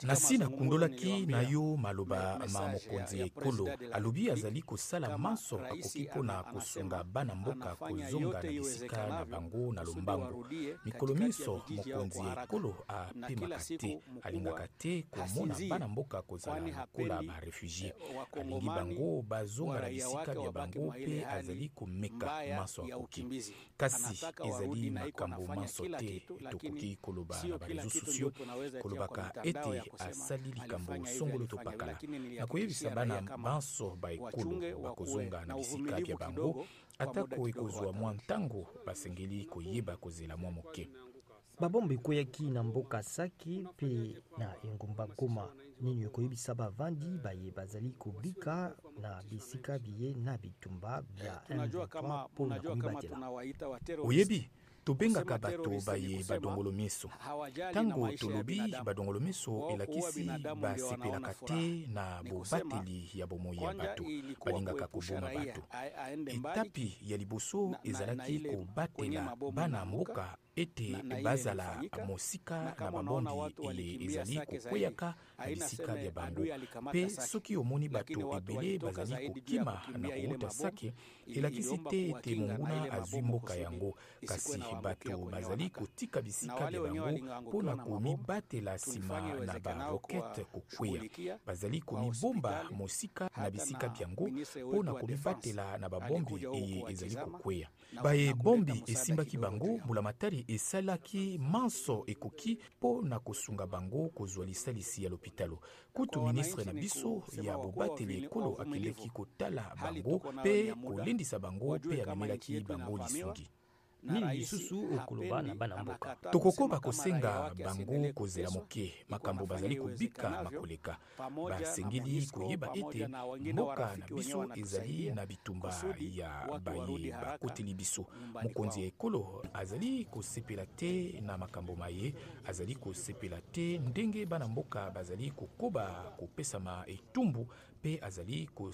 Nasi nakundolaki na yo maloba ma mokonzi ya ekolo. Alobi azali kosala manso akoki mpo na kosunga bana mboka kozonga na bisika na bango na lombango. Mikolo minso mokonzi ya ekolo apemaka te, alingaka te komona bana mboka kozala lokola ba refugies. Alingi bango bazonga na bisika bya bango mpe azali komeka manso akoki. Kasi ezali makambo manso te tokoki koloba na ba reseaux sociaux, kolobaka ete asali likambo songolo to pakala. Nakoyebisa bana banso ba ekolo bakozonga na bisika bya bango, atako ekozwa mwa ntango, basengeli koyeba kozela mwa moke. Babombe ekweyaki na mboka Sake mpe na engumba Goma. Nini okoyebisa bavandi baye bazali kobika na bisika biye na bitumba bya M23 mpo na komibatela? Oyebi, tobengaka bato baye badongolo miso. Ntango tolobi badongolo miso, elakisi basepelaka te na bobateli ya bomoi ya bato, balingaka koboma bato. Etapi ya liboso ezalaki kobatela bana mboka ete bazala mosika na babombi eye ezali kokweyaka na bisika bya bango. Mpe soki omoni bato ebele bazali kokima na kowuta Sake, elakisi te ete monguna azwi mboka yango, kasi bato bazali kotika bisika bya bango mpo na komibatela nsima na ba roquettes kokweya. Bazali komibomba mosika na bisika byango mpo na komibatela na babombi eye ezali kokweya. Baye bombi esimbaki bango, mbulamatari esalaki manso ekoki mpo na kosunga bango kozwa lisalisi ya lopitalo. Kutu ministre na biso ya bobateli ekolo akendeki kotala bango mpe kolendisa bango mpe amemelaki bango lisungi. Nini lisusu okoloba na bana mboka? Tokokoba kosenga bango kozela moke, makambo bazali kobika makoleka. Basengeli koyeba ete mboka na biso ezali na bitumba ya baye bakoteli biso. Mokonzi ya ekolo azali kosepela te na makambo maye, azali kosepela te ndenge bana mboka bazali kokoba kopesama etumbu mpe azali ko.